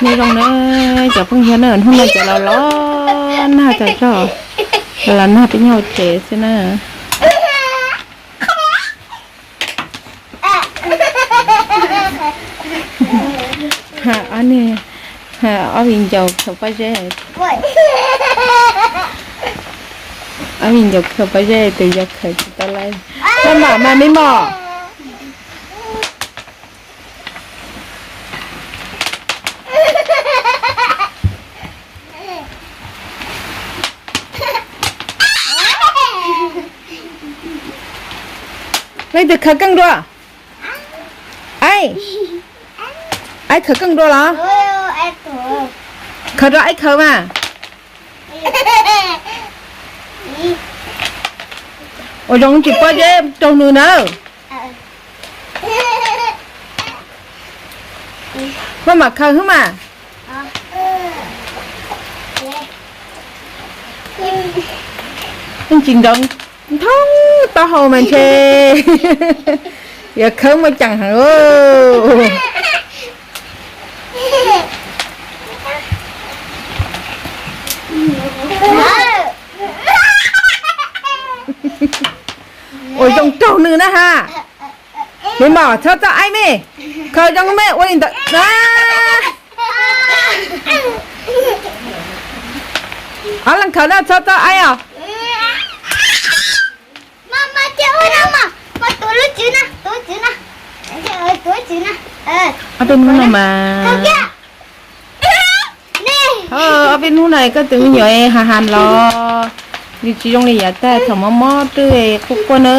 Nyob zoo na cov phooj ywg na, hnub no cov los los nag tas zog, los los nag peb nyob hauv tsev xwb na. Ob niag, ob viv ncaus khaws pob zeb, ob viv ncaus khaws pob zeb, tus yau khaws tsis tau lawm. Maj mam mas me mos. Leej twg khaws keej dua? Aib, aib khaws keej dua los? Khaws rau aib khaws mas. Ua zoo tsis pob zeb raug nws nawb. Maj mam khaws xwb mas. Yeej tsis nrov, nthoob taub hau mas ntshe yuav khawb muaj ceem heev. Ua zoo raug nws na ha. Me mos txhob txawj aib me, khaws zoo me ua li ntawd. Ob leeg khaws na txhob txawj aib os. Ob peb hnub no mas, ob peb hnub no koj tus me nyuam ha ha los, nws tsis zoo li yav tag thaum mob mob twb quaj quaj na.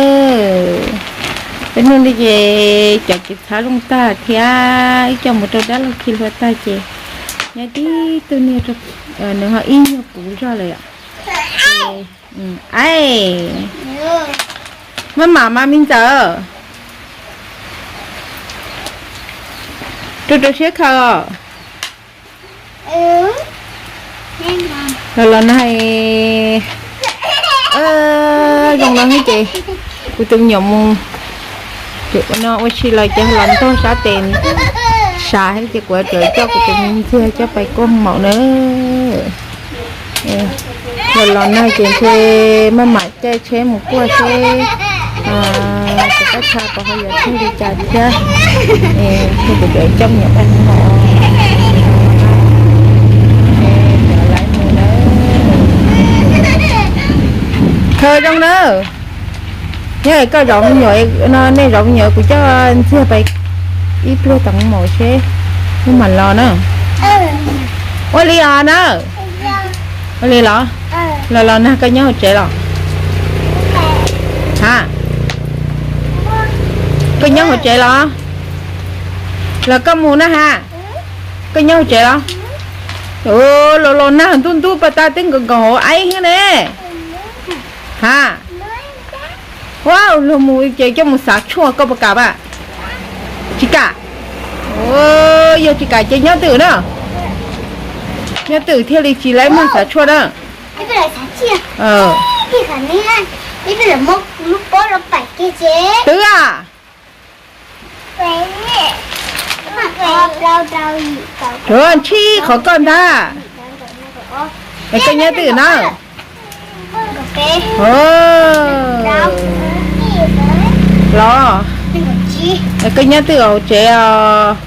Peb hnub no ces cov kev txhab zoo tag thiab ib co mus rau dab laug khi hlua tag ces nyob tib tug niag, nws ho ib nyuag puv zog lawm. Aib, maj mam mas me ntxawm, rau rau siab khaws. Los los nag, zoo los ces kuv tus me nyuam mus no ua si los ces los ntog sab tes sab thiab ces kuv tseem coj kuv tus me ntxhiag coj pais kuaj maum na. Los los nag ces ntshe maj mam caij tsheb mus kuaj seb kuv tab tshaj tau ho yuav tsheej li cas thiab. Thiab kuv cov coj me nyuam pais mus maum. Khaws zoo na. Nyob koj zov me nyuam no, nej zov me nyuam kuv coj ntxiag pais ib pliag tau maum seb wb mam los na. Ua li os na. Ua li los? Los los nag koj nyob hauv tsev los? Ha, koj nyob hauv tsev los? Los koj mus na ha. Koj nyob hauv tsev los? Los los nag ntuj ntuj pas tas twb nkaus nkaus hauv aib thiab ne. Ha, ua luag mus ces coj mus xav tshuaj koj puas kam mas? Tsis kam. Yog tsis kam ces nyob twm na. Nyob twm thiaj li tsis laib muag xav tshuaj na. Twb a, ntsib qhov koj ntag. Es koj nyob twm na. Los, es koj nyob twm hauv tsev os.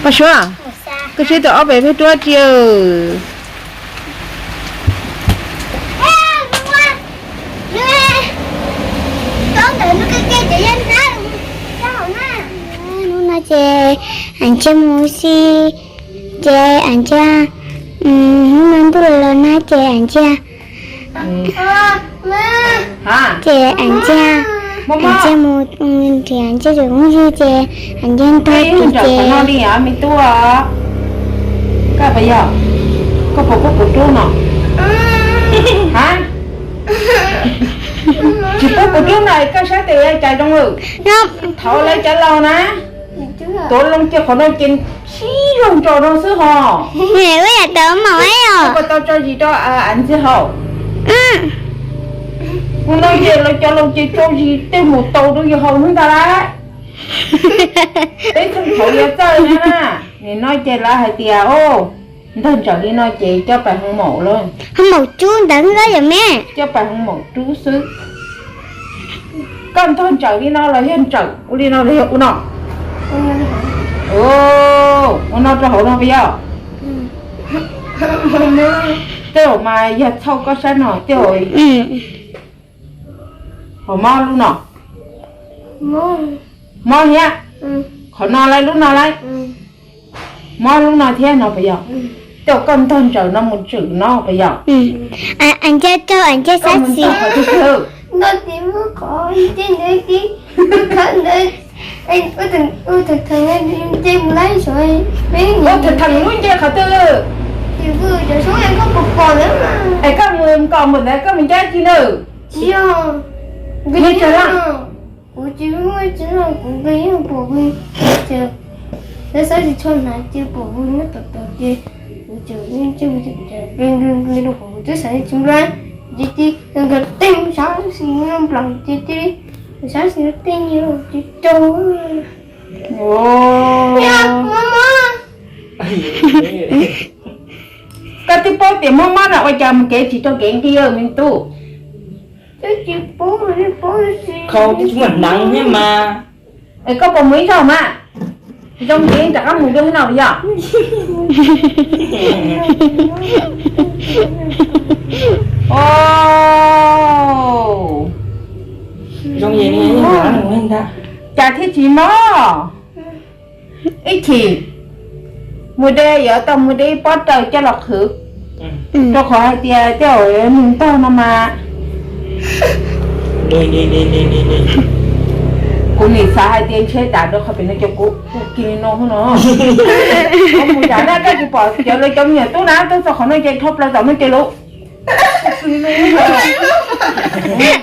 Paj Suav, koj siab tus ob pem pheej rub tsi? Hnub no ces Am Ntxhiab mus ua si, ces Am Ntxhiab, hnub no ntuj los los nag ces Am Ntxhiab, ces Am Ntxhiab, Am Ntxhiab mus nrhiav Am Ntxhiab tus phooj ywg ces Am Ntxhiab ntog kis ces me tub, koj puas yog, koj puas pub kuv rub no? Ha, tsis pub kuv rub no koj saib tes cas zoo lawm. Thaum lawv cov laus na, tuav loo cia qhov no ces sib zog nrog no xwb hos. Ua yam tau maum, puas tau tso zis rau Am Ntxhiab haus? Ua no ces lawv cov laus ces tso zis tej mus tau rau yus haus hnub ntag lauj. Peb txheej thaud yuav txawj na. Nim no ces lawv hais tias, o, ntog ntsawm li no ces coj pais hoo maum lawm. Hoo maum rub ntawd yom me? Coj pais hoo maum rub xwb. Koj ntog ntsawm li no los yog ntsawm ua li no los yog ua no? Ua no rau hauv no puas yog? Tej zaum mas yog txhauj koj sab no tej zaum. Hauv mob lub no. Mob thiab. Qhov no lawm lub no lawm. Mob lub no thiab no puas yog? Tej zaum koj ntog ntsawm no mus txwm no puas yog? Ncaj rau ncaj sab xis. Ua thav theem lub nce qhov twg? Es koj mus kom npaum ntawd koj mus ncaj ci nawb. Tsis yog, kuv tsis muaj tsis no kuv nqi yeej pom, kuv tsis, lawv xav tsis tshua hnav ces pom kuv nyob tom tod ces kuv tseem nqi nqi rau kuv twb xav tsis npla ces cia nkawd tej mus sab xis npla ces cia sab xis tej nyias ces rau. Koj twb paub tias mob mob no ua cas mus kev tsis rau kev nqi me tub? Koj tsis muaj hneev thiab mas. Es koj puas mus ib zaug mas? Zoo ces rov qab mus dua no yog? Cas thiaj tsis mob? Ib chim mus de, yuav tau mus de ib pob raws coj los qhwv, rau qhov hais tias tej zaum nws ntog no mas. Kuv nim xav hais tias ntshe tas rau qhov pem no cov kuv ua kiag li no no. Kuv mus zam na, koj tsis pom cov lawv cov me nyuam tub na tuaj txog qhov no ces dhau plaws tom no ces lawv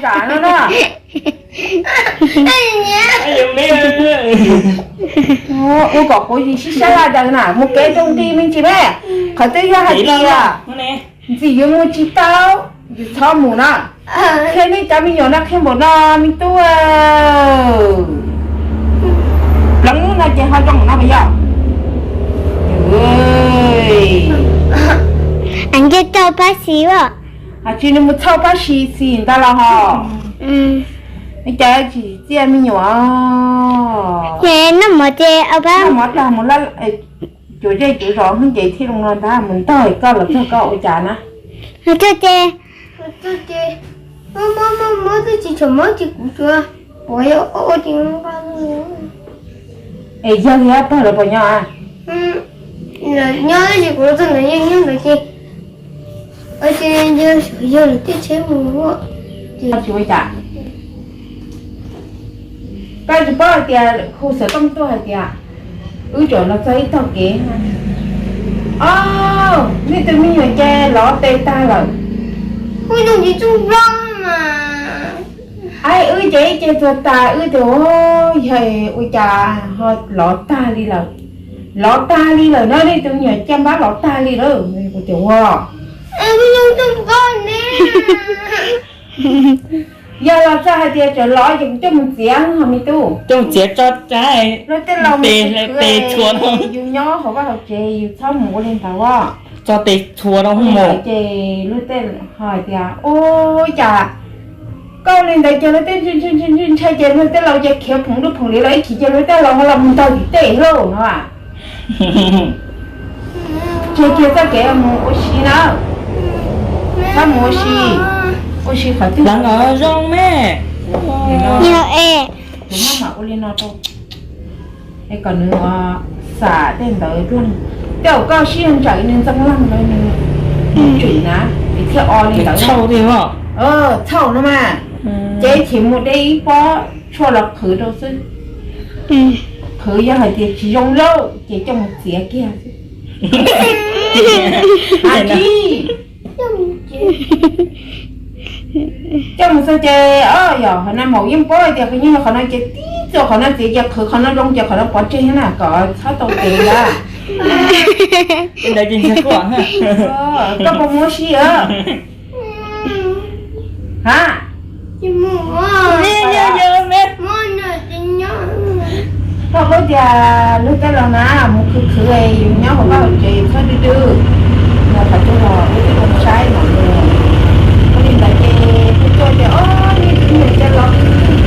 zam no na. Ua kom kuv sib sab laj daws na, mus kev zoo nti me ntsis me. Qhov twg yog hais tias ntxim yuav mus tsis tau, yus txhob mus na. Qhia nej cov me nyuam no qhia npaum no me tub. Pleev lub no ces ho zoo no puas yog? Nce tau pab xis. Hais tsis nws mus txhauj pab xis xis ntawd los ho. Cas tsis txia me nyuam. Noj mov ces, noj mov tag mus cuav zej cuav zos hnub ces thiaj li no ntag, mus ntog koj los txog koj ua cas na. Txog ces, mob mob mob twb tsis tshua mob ces kuv tsuas pom ua ces. Es yog li pog lawv puas nyob? Lawv nyob tab sis kuv los txog ntawd yeej nyob ntawd ces, ces yog lawv tej tsheb mus ua cas. Koj tsis paub hais tias hu xov tooj tuaj hais tias wb tseem los txog ib tog kev. Au, nej tus me nyuam ces lov tes tag lawm. Wb ces ib ce tuag tas wb tias, yog ua cas ho lov tag li lawm, lov tag li lawm na, nej tus me nyuam caj npab lov tag li lawm. Kuv tias ua, yog los txog hais tias tseem lov ces kuv coj mus txiav ho me tub. Coj mus txiav tso, luag tej laus mus tes txhua, yus nyob hauv vaj hauv tsev yus txhob mus ua li ntawd. Tso tes txhua rau mus ces luag tej ho hais tias, ua cas koj li ntawd ces luag tej ntshai ces luag tej laus ces khiav phoom lub phoom li los ib chim ces luag tej laus ho los mus ntaug tim tej lauj no. Tseg kiag txoj kev mus ua si na. Txhob mus ua si, ua si qhov twg los zoo me. Tus mab mam ua li no rau, es kom nws xam tej ntawd, tej zaum koj sib ntsawm nws ntxeev leej ntawd nws tsum na, es thiaj o li ntawd. Txhaum no mas, ces ib chim mus de ib pob tshuaj los qhwv rau xwb. Qhwv yog hais tias tsis zoo lauj ces coj mus txiav kiag xwb. Coj mus txiav ces, o, yog qhov no maum yeej paub hais tias kuv yeej yog qhov no ces tib txuas qhov no txiav ces qhwv qhov no zoo ces qhov no pov tseg na kom txhob tau kev na. Koj puas mus ua si a? Ha? Koj paub tias luag tej laus na mus khwv khwv yus nyob hauv vaj hauv tsev txhob dwb dwb, qhov twg los wb twb zoo saib no. Ua li ntawd ces kuv tuaj tias, o, nej tus me nyuam cas los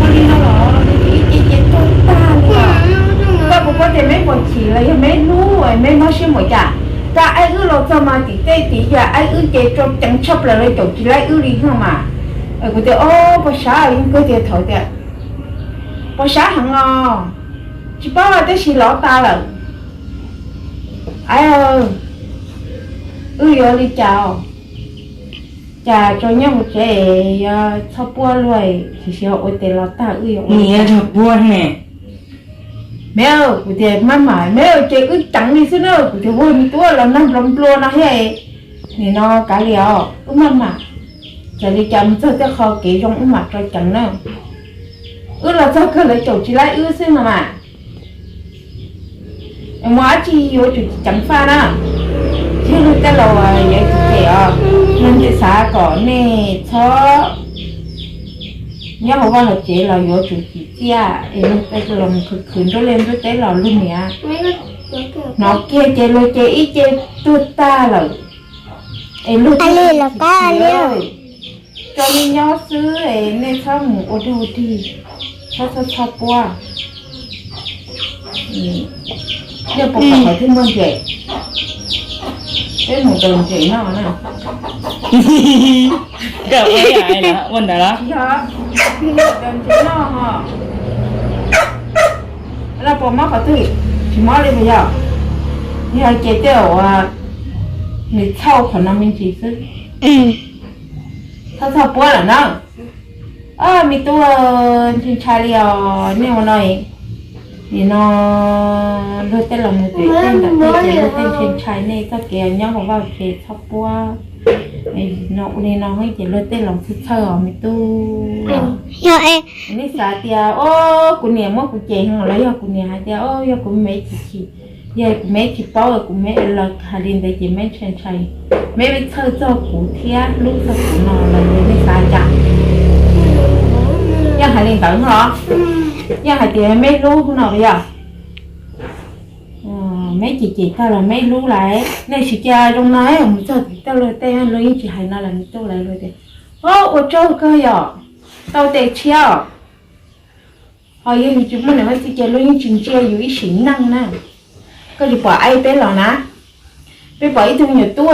ua li no los nws ib ce ces tuag tag li os. Koj puas paub tias meb puas chim los yog meb hlub meb mob siab npaum cas? Koj aib wb los txog mas tim tej tim yam aib wb ces tso ceev tshaj plaws lawv caum tsis laib wb li no mas. Kuv tias, o, puas sab, yeej kawg tias thaum tias puas sab heev os. Tsis paub tab sis lov tas lawm. Aib, wb yuav li cas? Cas tso nyob hauv tsev yuav txhob puab luaj, tiam sis ua tes los tag wb yuav ua li cas? Puab ne. Meb, kuv tias maj mam, meb ces wb ceev li xwb na. Kuv tias, ua, nws tuaj los nag nplua nplua no thiab, nim no kav liam os, wb maj mam, cas li cas mus txog tej qho kev zoo wb mam tso ceev na. Wb los txog kawg lawv caum tsis laib wb xwb no mas. Mus dab tsi yuav tsum ceev faj na. Tsis yog luag tej laus yuav tsum cem os, luag ntxim xav kom nej txhob nyob hauv vaj hauv tsev los yuav tsum tsim txiaj es luag tej laus mus khwv khwv nruab liaj nruab teb los luag niam hnov kiag ces luag ces ib ce tuag tag lawm. Es luag tsis tsim txiaj, tso nej nyob xwb es nej txhob mus ua dog ua dig, txhob txhob txhob puab. Nej puas pom qhov twg muaj ntses? Peb mus daws ntses noj na. Koj ua ib yam ua ntawd los? Yog, daws ntses noj ho. Los puas mob qhov twg? Tsis mob li puas yog? Yog ces tej zaum nws txhauj qhov no me ntsis xwb. Txhob txhob puab lawm na. Me tub, ntshai ntshai li os nej ua no. Nim no luag tej los mus pem tej ntawm tej ces luag tej ntshai ntshai nej txoj kev nyob hauv vaj hauv tsev txhob puab. No ua li no ces luag tej los txhawj txhawj os me tub. Nej xav tias o, kuv niam muab kuv cem heev los yog kuv niam hais tias o, yog kuv me chim chim, yog kuv me tsis paub kuv me los hais li ntawd ces me ntshai ntshai, me txhawj txog kuv thiab hlub txog kuv no los yog nej xav cas? Yeej hais li ntawd no los? Yeej hais tias me hlub no los yog? Me cem cem tag los me hlub lawm, nej tsis cia zoo no mus txog tim tej luag tej luag yeej tsis hais no los me tub lawv luag tias, o, ua tsaug kawg yom, tau tes tshiab os. Ho yog yus tsis muaj niam muaj txiv ces luag yeej tsis ntsia yus ib sim neej na. Koj tsis pom aib peb los na, peb pom ib tug me nyuam tub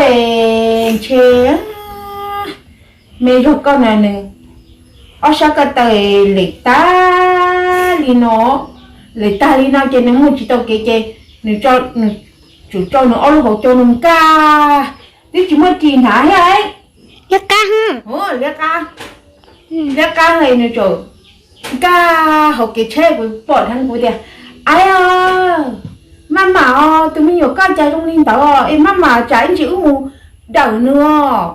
ntshe me zog koj na nws ob sab ko taw lem tag li no, lem tag li no ces nws mus tsis tau kev ces nws, nws tsum tso nws ob lub hauv caug nws nkag, twb tsis muaj ris hnav thiab. Liab qab, liab qab, liab qab es nws tsum nkag hauv kev tsheb. Kuv pom dheev kuv tias, aib, maj mam os, tus me nyuam koj cas zoo li ntawd es maj mam tsam ib ntsis wb mus dawm nws os.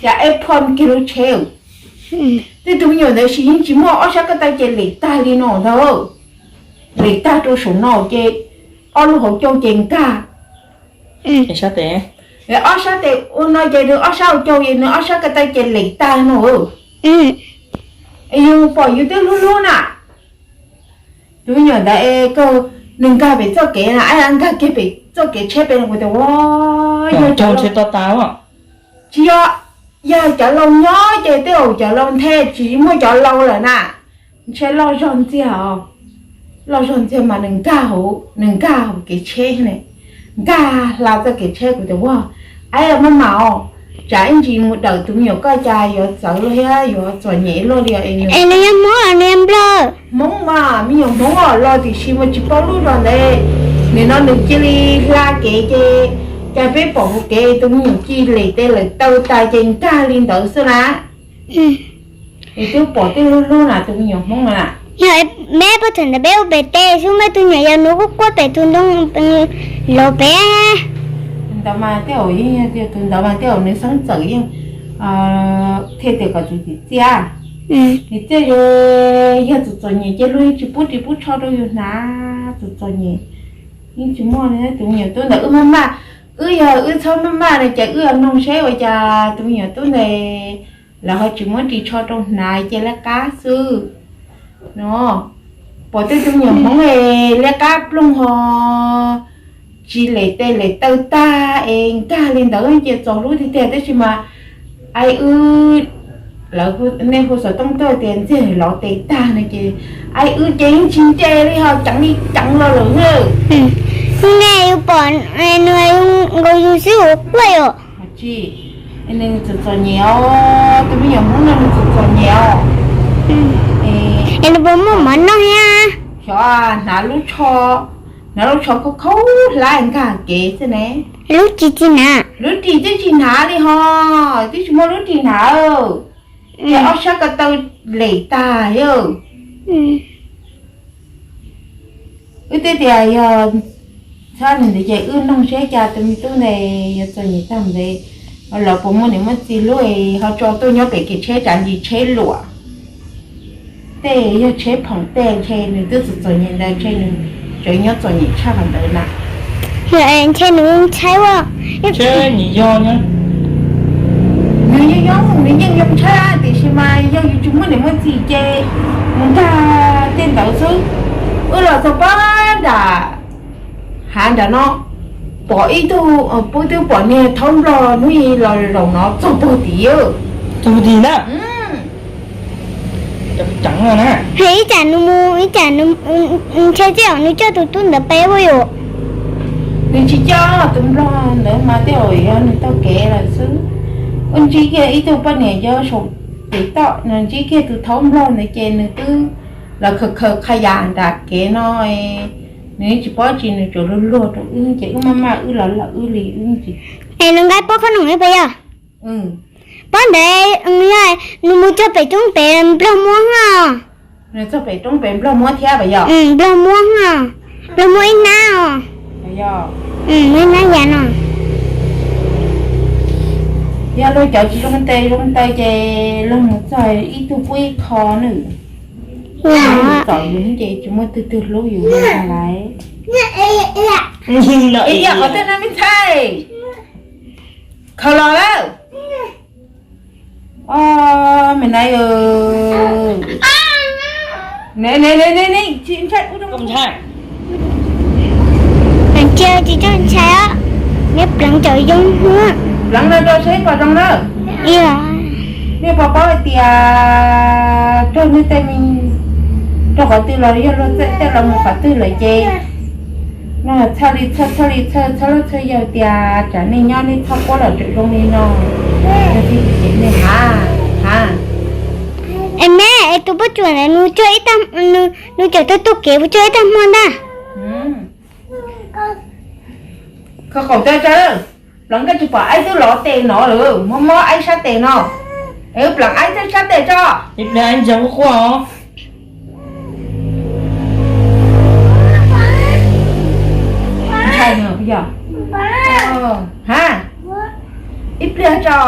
Cas eb phom kiag lub tsheb, tej tus me nyuam ntawd sis yeej tsis muaj ob sab ko taw ces lem tag li no ntag, lem tag rau saum no ces ob lub hauv caug ces nkag. Ob sab tes ua no ces nws ob sab hauv caug es nws ob sab ko taw ces lem tag no. Yus pom yus twb hlub hlub na. Tus me nyuam ntawd es kawg, nws nkag pem txoj kev na, nkag kiag pem txoj kev tsheb pem no kuv tias, yog cov laus, tsis yog, yog cov laus nyob ces tej zaum cov laus nthe tsis muaj cov laus lawm na. Ntshe loj zog ntxiag os, loj zog ntxiag mas nws nkag hauv, nws nkag hauv kev tsheb ne, nkag hla txoj kev tsheb. Kuv tias, ua, aib, maj mam os, tsam ib ntsis mus dawm tus me nyuam koj cas yuav txawv thiab yuav txom nyem luaj li os. Es nws yog Hmoob los nws yog Nplog? Hmoob mas, me nyuam Hmoob os, los tiam sis mas tsis paub lub zos ntawd. Nim no nws cia li hla kev ces, cas peb pom hauv kev tus me nyuam cia li lem tes lawm taw tas ces nkag li ntawd xwb na. Es twb pom tej lub hlub na tus me nyuam Hmoob na. Yog, peb puag thaum ntawd peb ua pem tes xwb, muaj tus niam yau nws quaj quaj pem tus ntoo los pem. Tus ntawd mas tej zaum yeej, tus ntawd mas tej zaum nws xeeb txawm yeej thiaj tias kom tus txiv txiaj. Nws txiaj, yog tus txom nyem ces luag yeej tsis pub ris pub tsho rau yus hnav, tus txom nyem yeej tsis muaj li. Tus me nyuam tub ntawd wb maj maj, wb yog wb txhob maj maj no ces wb mloog seb ua cas tus me nyuam tub ntawd lawv ho tsis muab ris tsho rau hnav ces laj qab xwb no. Pom tej tus me nyuam Hmoob es liab qab ploog ho tsis lem tes lem taw tag es nkag li ntawd ces txaus hlub tiag tiag, tab sis mas aib wb, lawv, nej hu xov tooj tuaj tias ntxeg lov tes tag no ces aib wb ces yeej tsis nce li ho ceev li ceev los lawm. Nej yuav pom nws nkaus yus xwb ua quaj yom. Nws txom txom nyem os, tus me nyuam Hmoob no nws txom txom nyem os. Es nws puas muaj mov noj thiab? Xyov, hnav lub tsho, hnav lub tsho khaub khaub hlab nkag kev xwb ne. Lub ris tsis hnav? Lub ris twb tsis hnav li ho, twb tsis muaj lub ris hnav. Ces ob sab ko taw lem tag yawg. Wb twb tias yog txhob nws ntawd ces wb noog seb cas tus me tub ntawd yuav txom nyem tag npaum ntawd, lawv puas muaj niam muaj txiv hlub ho tso tuaj nyob pem kev tsheb tsav ntsis tsheb luam. Tej yog tsheb phoom tej ntshe nws twb txom txom nyem ntawd ntshe nws tseem nyob txom nyem tshaj qhov ntawd na. Ntshe nws ntshai ua. Nws yeej nyob mus nws yeej yoo ntshai tiam sis mas yog yus tsis muaj niam muaj txiv ces mus ntag tej ntawd xwb. Wb los txog pab nram hav nram no, pom ib tug, pw twb pom niag thaub nplog hnub i los zaum no txog puag tim. Txog puag tim na. Hais ib tsam nws mus ib tsam nws, ntshe txij os nws coj tus tub ntawd peb ua yus. Nws tsis coj tus nplog ntawd mas tej zaum yog nws taug kev lawm xwb. Ua ntsib kiag ib tug poj niam nyob saum pem toj, nws ntsib kiag tus thaub nplog ntawd ces nws twb los khaws khaws qhov yam nram kev no, nws tsis paub tsis, nws tsuas luag luag rau wb ces wb maj maj wb los lawm wb li wb tsis. Es nws nqa pob khob noom ib pas yog? Pob ntawd yog nws mus txog pem roob pem nplog muab os. Nws txog pem roob pem nplog muab thiab pas yog? Nplog muab os, nplog muab ib hnab os. Ib hnab yam no. Yog luag cov tsis zoo tes zoo taw ces luag mus txog ib tug pub ib qho nws. Txom yus ces tsis muaj twg twg hlub yus li lawm. Ib yam qhov twg no me ntxhais? Khaws los lawm. Os, me nai, ne ne ne ne ne, tsis ntshai, tsis txhob ntshai os, neb pleev cov zoo. Pleev no rau seb pom zoo na. Nej puas paub hais tias raug nej tej me, raug qhov twg los yog luag txawj tej los mus qhov twg lawm ces no txhaj li txhawj, txhaj li txhawj, txhawj loj txhawj yau tias tsam nej nyob nej txhob quab los tseem zoo li no. Yog tsis ces nej ha, ha. Es me, es tus poj tsuam ntawd nws cog ib tag, nws cov tau tuaj kev puas cog ib tag hmo ntag? Kho qaum tawv tawv, pleev koj tsis pom aib twb lov tes no lawm, mob mob aib sab tes no. Es pleev aib twb sab tes tso. Ib pliag aib ntsia quaj quaj os. Ntshai no yog. Ha, ib pliag tso.